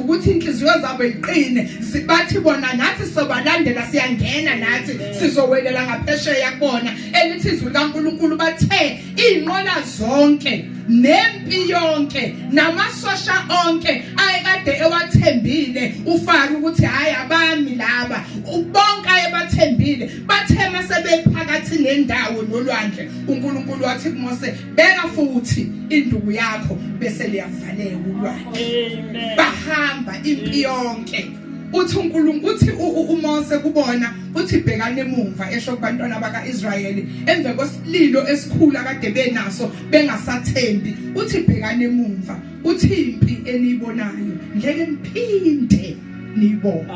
ukuthi inhliziyo zabo iqine, bathi bona nathi sobalandela, siyangena nathi, sizowelela ngaphesheya kubona. Elithi izwi likaNkulunkulu, bathe izinqola zonke nempi yonke namasosha onke ayekade ewathembile uFaro ukuthi hayi, abami laba, bonke ayebathembile, bathe masebephakathi nendawo nolwandle, uNkulunkulu wathi kuMose, "Beka futhi induku yakho," bese liyavaleka ulwandle, bahamba impi yonke. Uthi uNkulunkulu, uthi uMose kubona, uthi, "Bhekane emumva," esho kubantwana bakaIsrayeli emva kwesililo esikhulu akade benaso, bengasathembi. Uthi, "Bhekane emumva," uthi, "impi eniyibonayo ngeke niphinde niyibone."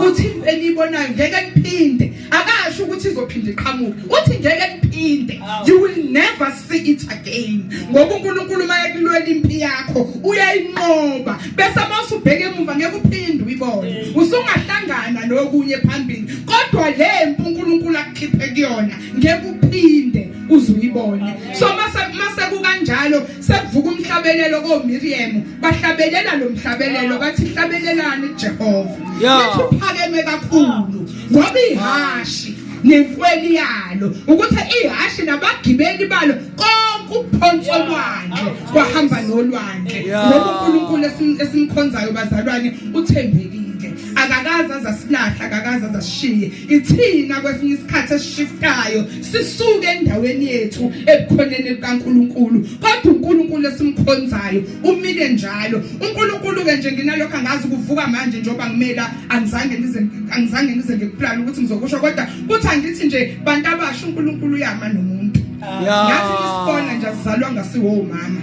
Uthi impi eniyibonayo ngeke niphinde. Akasho ukuthi izophinda iqhamuke, uthi ngeke niphinde, you will never see it again, ngoba uNkulunkulu mayekulwela impi yakho uyayinqoba, bese mawusubheka emuva ngeke uphinde uyibone. Usungahlangana nokunye phambili, kodwa le mpi uNkulunkulu akukhiphe kuyona ngeke uphinde uzuyibone. So mase kukanjalo, sekuvuka umhlabelelo koMiriam, bahlabelela lo mhlabelelo, bathi, "Hlabelelani Jehova, lithi uphakeme kakhulu, ngoba ihashi nenkweli yalo," ukuthi ihashi nabagibeli balo, konke ukuphonsa olwandle kwahamba nolwandle, ngoba uNkulunkulu esimkhonzayo, bazalwane, uthembekile, akakaze azasilahla, akakaze azasishiye. Ithina kwesinye isikhathi esishiftayo sisuke endaweni yethu ebukhoneni bukaNkulunkulu, kodwa uNkulunkulu esimkhonzayo umile njalo. uNkulunkulu ke nje, nginalokho angazi kuvuka manje njengoba ngimela, angizange ngize ngikuplana ukuthi ngizokusho, kodwa kuthi angithi nje, bantu abasha, uNkulunkulu uyama nomuntu. Ngathi isibona nje asizalwa ngasiwo mama,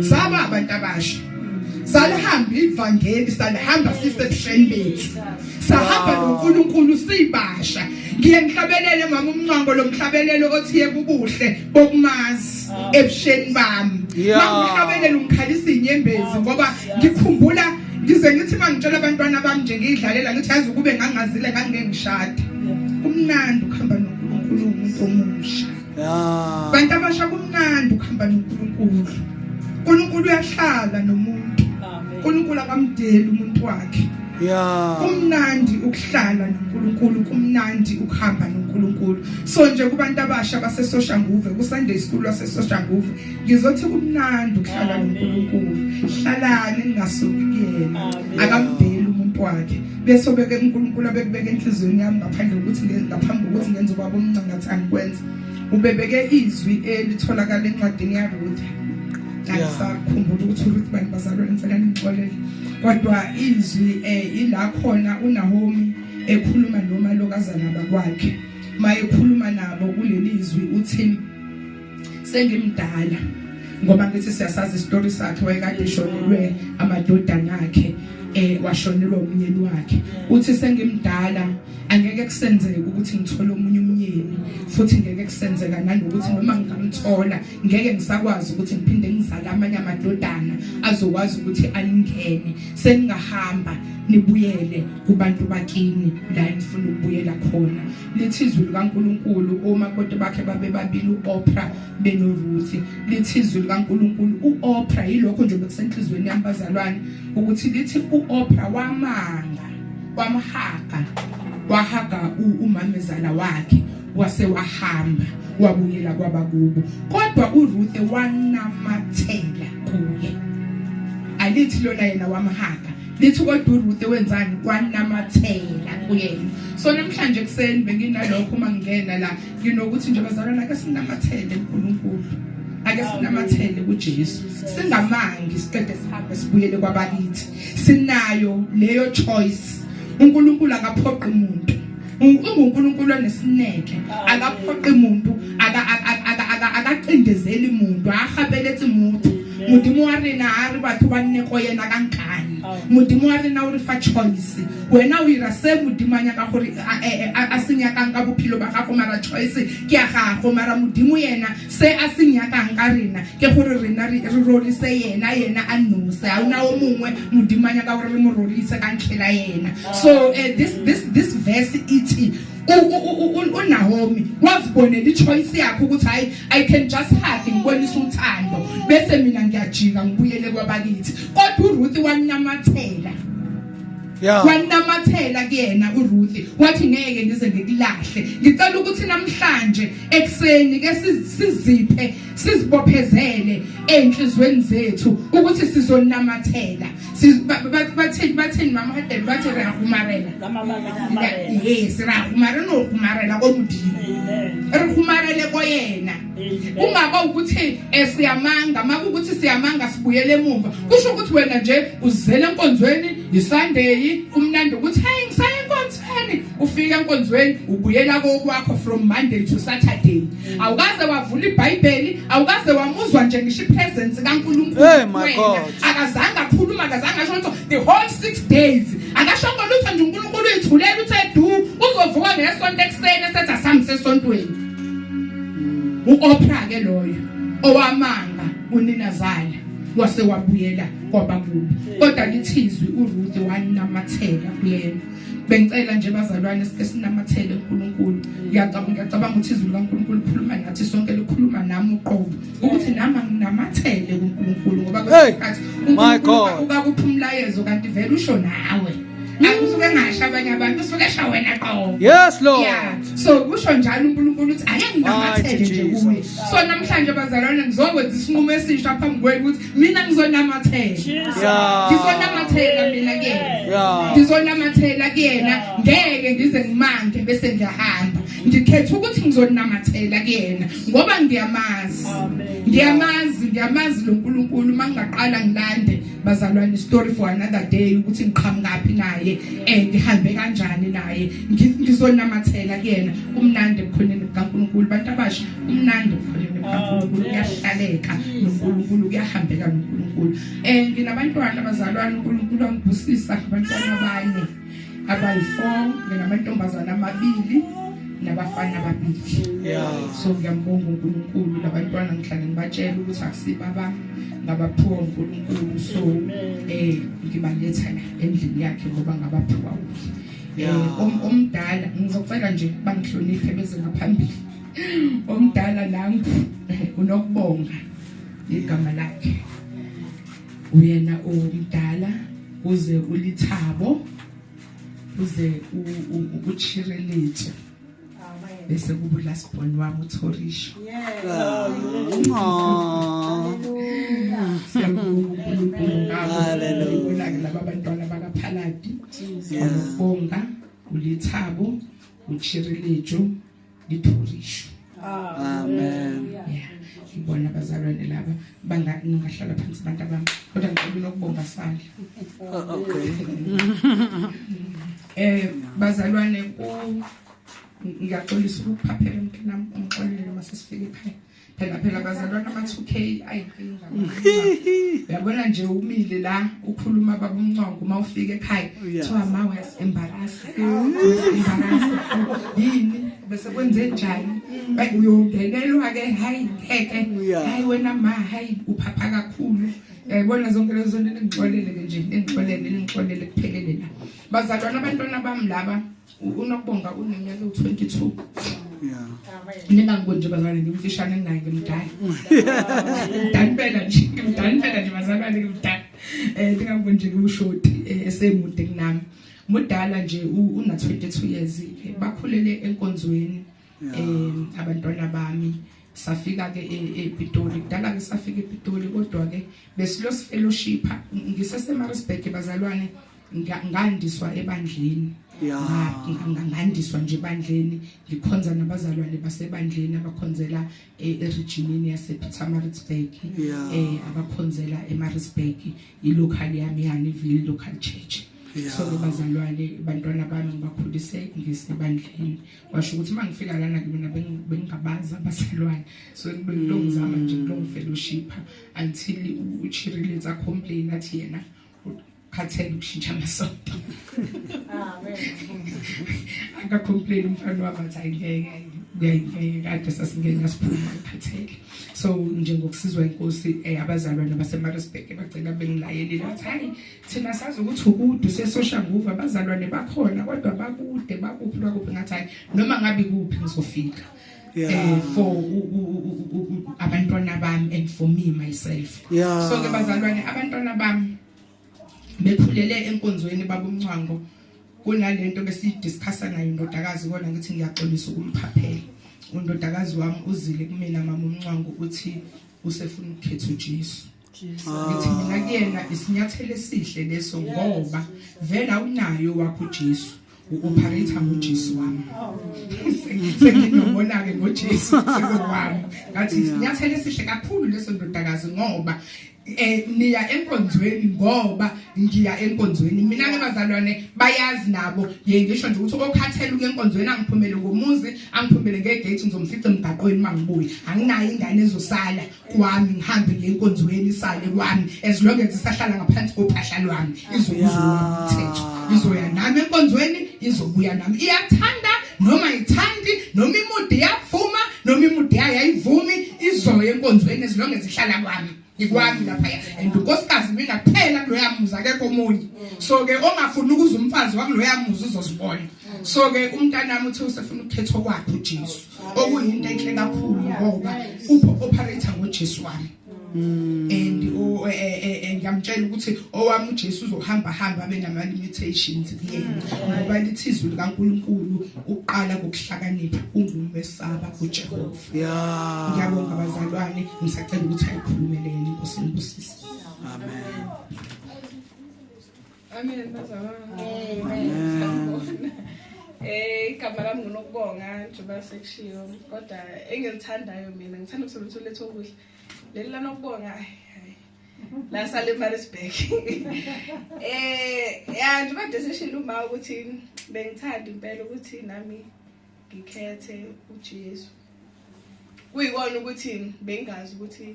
saba abantu abasha, salihamba ivangeli, salihamba sisebusheni bethu, sahamba noNkulunkulu sibasha. Ngiye ngihlabelele, mama umncwango, lo mhlabelelo othi yekubuhle bokumazi ebusheni bami. Mangihlabelela ungikhalisa inyembezi, ngoba ngikhumbula, ngize ngithi mangitshela abantwana bami nje, ngiyidlalela, ngithi, "Yazi, ukube ngangazile ngangeke ngishade." Kumnandi ukuhamba noNkulunkulu umuntu omusha. Bantu abasha, kumnandi ukuhamba noNkulunkulu. uNkulunkulu uyahlala nomuntu, uNkulunkulu akamdeli umuntu wakhe. Kumnandi ukuhlala noNkulunkulu, kumnandi ukuhamba noNkulunkulu. So nje kubantu abasha baseSoshanguve, ku Sunday school waseSoshanguve, ngizothi kumnandi ukuhlala noNkulunkulu. Hlalani, ningasuki kuyena, akamdeli umuntu wakhe. Bese obeke uNkulunkulu abekubeka enhliziyweni yami, ngaphandle kokuthi ngaphambi kokuthi ngenze ubaba omncane ngathi angikwenza, ubebeke izwi elitholakala encwadini yaRuth. Angisakhumbula ukuthi uRuth bani, bazalwane, ngicela ningixolele, kodwa izwi ila khona uNaomi ekhuluma nomalokazana bakwakhe. Mayekhuluma nabo kuleli zwi uthi, "Sengimdala," ngoba ngithi siyasazi isitori sakhe, wayekade eshonelwe amadodana akhe, washonelwa umyeni wakhe. Uthi, "Sengimdala, angeke kusenzeke ukuthi ngithole omunye umyeni, futhi ngeke kusenzeka nanokuthi noma ngingamthola ngeke ngisakwazi ukuthi ngiphinde ngizale amanye amadodana azokwazi ukuthi aningene. Seningahamba nibuyele kubantu bakini la enifuna ukubuyela khona." Lithi izwi likaNkuluNkulu, omakoti bakhe babe babili, uOprah benoRuth. Lithi izwi likaNkuluNkulu, uOprah, yilokho nje bekusenhlizweni yami, bazalwane, ukuthi lithi uOprah wamanga wamhaga, wahaga umamezala wakhe, wase wahamba wabuyela kwabakubo, kodwa uRuth wanamathela kuye. Alithi lona yena wamhaga, lithi kodwa uRuth wenzani? Wanamathela kuyena. So namhlanje kuseni benginalokho uma ngingena la, nginokuthi nje, bazalwane, ake sinamathele kuNkulunkulu, ake sinamathele kuJesu, singamangi siqede sihambe sibuyele kwabakithi. Sinayo leyo choice. uNkulunkulu akaphoqi umuntu, unguNkulunkulu onesineke, akaphoqi umuntu, akacindezeli umuntu, ahabeletsi motho. Modimo wa rena ha re batho ba nne go yena ka nkane. Modimo wa rena o re fa choice. Wena o ira se Modimo a nyaka gore a se nyakang ka bophelo ba gago, mara choice ke ya gago. Mara Modimo yena se a se nyakang ka rena ke gore rena re rorise yena, yena a nose. Ha ona o mongwe Modimo a nyaka gore re mo rorise ka ntlhela yena. So this verse ithi uNaomi wazibonela ichoice yakhe ukuthi hayi, I can just hug, ngibonisa uthando, bese mina ngiyajika ngibuyele kwabakithi. Kodwa uRuth wanamathela. Wanamathela kuyena uRuth, wathi ngeke ngize ngikulahle. Ngicela ukuthi namhlanje ekuseni ke siziphe, sizibophezele enhlizweni zethu ukuthi sizonamathela. Bathini, bathini mama Hadebe? Bathi re a gomarela. Yes, re a gomarela, no gomarela ko Modimo, re gomarele ko yena. Kungaba ukuthi siyamanga, makukuthi siyamanga sibuyele emuva, kusho ukuthi wena nje uzele enkonzweni iSunday, kumnandi ukuthi hey, ngisaya enkonzweni. Ufika enkonzweni, ubuyela kokwakho from Monday to Saturday, awukaze wavula iBhayibheli, awukaze wamuzwa nje ngisho ipresence kaNkulunkulu. Hey, my wena. God. Akazange akhuluma, akazange asho lutho the whole 6 days, akashongo lutho nje. uNkulunkulu uyithulela, uthe du. Uzovuka ngesonto ekuseni esethi asambe sesontweni. uOprah ke loyo owamanga uninazala wase wabuyela kwabakubi, kodwa lithizwi uRuth wanamathela kuyena. Bengicela nje bazalwane, sike sinamathele uNkulunkulu. Ngiyacabanga ukuthi izwi likaNkulunkulu likhuluma nathi sonke, likhuluma nami uqobo, ukuthi nami nginamathele kuNkulunkulu, ngoba Hey, kwesikhathi my uNkulunkulu God. ubakupha umlayezo kanti vele usho nawe, akusuke ngasho abanye abantu, usuke esho wena qobo. Yes, Lord. Yeah, so kusho njalo uNkulunkulu ukuthi ake nginamathele Mighty nje kuye. Jesus. So namhlanje bazalwane, ngizokwenza isinqumo esisha phambi kwenu ukuthi mina ngizonamathela. Ngizonamathela mina kuyena. Ngizonamathela kuyena, ngeke ngize ngimange bese ngiyahamba. Ngikhetha ukuthi ngizonamathela kuyena ngoba ngiyamazi, ngiyamazi, ngiyamazi lo nkulunkulu. Uma ngingaqala ngilande bazalwane, story for another day, ukuthi ngiqhamukaphi naye, ngihambe kanjani naye. Ngizonamathela kuyena. Kumnandi ebukhoneni bukaNkulunkulu, bantu abasha, kumnandi ebukhoneni bukaNkulunkulu, kuyahlaleka noNkulunkulu, kuyahambeka noNkulunkulu. Nginabantwana abazalwane, uNkulunkulu angibusisa abantwana abane, abayi-4, nginamantombazana amabili nabafana ababili. So ngiyambonga uNkulunkulu. Labantwana ngihlale ngibatshela ukuthi akusiba bami, ngabaphiwa uNkulunkulu, so ngibaletha la endlini yakhe ngoba ngabaphiwa uye. Omdala, ngizocela nje bangihloniphe beze ngaphambili. Omdala nangu, uNokubonga igama lakhe, uyena omdala, uze uLithabo, uze uChireletso, bese kuba last born wami uThorisho. Aww. Siyabonga uNkulunkulu ngabo. Hallelujah. Laba bantwana bakaPhaladi, ngiyabonga, uLithabo, uChireletso, liThorisho. Amen. Yeah, ngibona abazalwane laba banga ningahlala phansi abantu abami, kodwa ngicela unokubonga sandla. Oh, okay. Bazalwane, ku ngiyaxolisa ukuphaphela mntanami, ungixolele uma sesifika ekhaya. Phela phela bazalwane, ama-2K ayinkinga. Uyabona nje umile la ukhuluma baba uMncongo, uma ufika ekhaya kuthiwa ma uyasi-embarrass, embarrass yini, bese kwenze njani? Uyongenelwa ke, hayi ngeke. Hayi wena ma, hayi uphapha kakhulu. Uyayibona zonke lezo zinto. Ningixolele ke nje, ningixolele, ningixolele, kuphelele la. Bazalwane, abantwana bami laba, uNokubonga uneminyaka ewu-22. Ningangiboni nje bazalwane ngimfishane, nginaye ngimdala, ngimdala impela nje, ngimdala impela nje bazalwane, ngimdala. Ningangiboni nje ngiwushoti, esemude kunami, mudala nje, una 22 years. Bakhulele enkonzweni abantwana bami. Safika ke ePitoli kudala ke, safika ePitoli, kodwa ke besilo fellowship ngisese Maritzburg bazalwane. Ngandiswa ebandleni. Ngandiswa nje ebandleni, ngikhonza nabazalwane basebandleni abakhonzela eregionini yase Pietermaritzburg, abakhonzela eMaritzburg, ilocal yami yaNiville Local Church. So ke bazalwane, bantwana bami ngibakhulise ngisebandleni, kwasho ukuthi uma ngifika lana ke mina bengingabazi abazalwane, so bengilongizama nje ngilongifellowship until uChiriletsa complain athi yena ukhathele ukushintsha amasonto. Akacomplain umfana wami athi ayingeke. Kade sasingena siphuma ngikhathele. So njengokusizwa inkosi abazalwane baseMaritzburg bagcina bengilayelile bathi hayi thina sazi ukuthi ukude usesoshanguva abazalwane bakhona kodwa bakude bakuphi bakuphi ngathi hayi noma ngabe kuphi ngizofika. For abantwana bami and for me myself. So ke bazalwane abantwana bami bekhulele enkonzweni babumncwango kunalento besiyidiscussa nayo indodakazi kona ngithi ngiyaxolisa ukumphaphela. Undodakazi wami uzile kumina mama umncwango uthi usefuna ukukhetha uJesu. Ngithi mina kuyena isinyathelo esihle leso ngoba vele awunayo wakho uJesu. U-operate ngoJesu wami. Senginobona ke ngoJesu sekuwami. Ngathi isinyathelo esihle kakhulu leso ndodakazi ngoba niya enkonzweni ngoba ngiya enkonzweni. Mina ke bazalwane bayazi nabo ngisho nje ukuthi okhathela ukuya enkonzweni angiphumele ngomuzi angiphumele ngegate ngizomfica emgaqweni mangibuye. Anginayo ingane ezosala kwami ngihambe ngiye enkonzweni isale kwami as long as isahlala ngaphansi kophahla lwami izokuzowa umthetho izoya nami enkonzweni izobuya nami iyathanda noma ithandi noma imudi iyavuma noma imudi ayayivumi izoya enkonzweni as long as ihlala kwami ikwami lapha and unkosikazi mina kuphela kuloya muzi akekho omunye so ke ongafuni ukuza umfazi wakuloya muzi uzozibona so ke umntanami uthe usefuna ukukhetha kwakhe uJesu okuyinto enhle kakhulu ngoba upho operator ngoJesu wami and ngiyamtshela ukuthi owami uJesu uzohamba hamba abe nama limitations kuyena ngoba lithi izwi likaNkuluNkulu uqala ngokuhlakanipha ungumesaba uJehova. Ngiyabonga bazalwane ngisacela ukuthi ayikhulumele yena inkosi inibusise. Amen. Amen bazalwane. Amen. Igama lami nginokubonga njengoba sekushiwo kodwa engilithandayo mina ngithanda ukusebenzisa uletho okuhle. Leli lanokubonga hayi la sale Maritzburg. Ya njengoba desishilo uma ukuthi bengithanda impela ukuthi nami ngikhethe uJesu. Kuyikona ukuthi bengazi ukuthi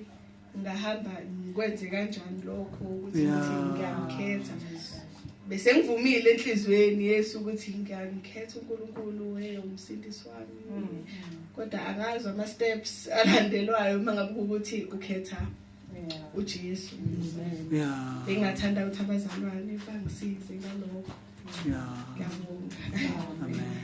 ngahamba ngikwenze kanjani lokho ukuthi ngithi ngiyamkhetha. Bese ngivumile enhlizweni Yesu ukuthi ngiyamkhetha uNkulunkulu umsindisi wami. Kodwa angazi ama steps alandelwayo uma ngabe ukuthi ukhetha uJesu. Bengathanda ukuthi abazalwane bangisize ngalokho. Ngiyabonga. Amen.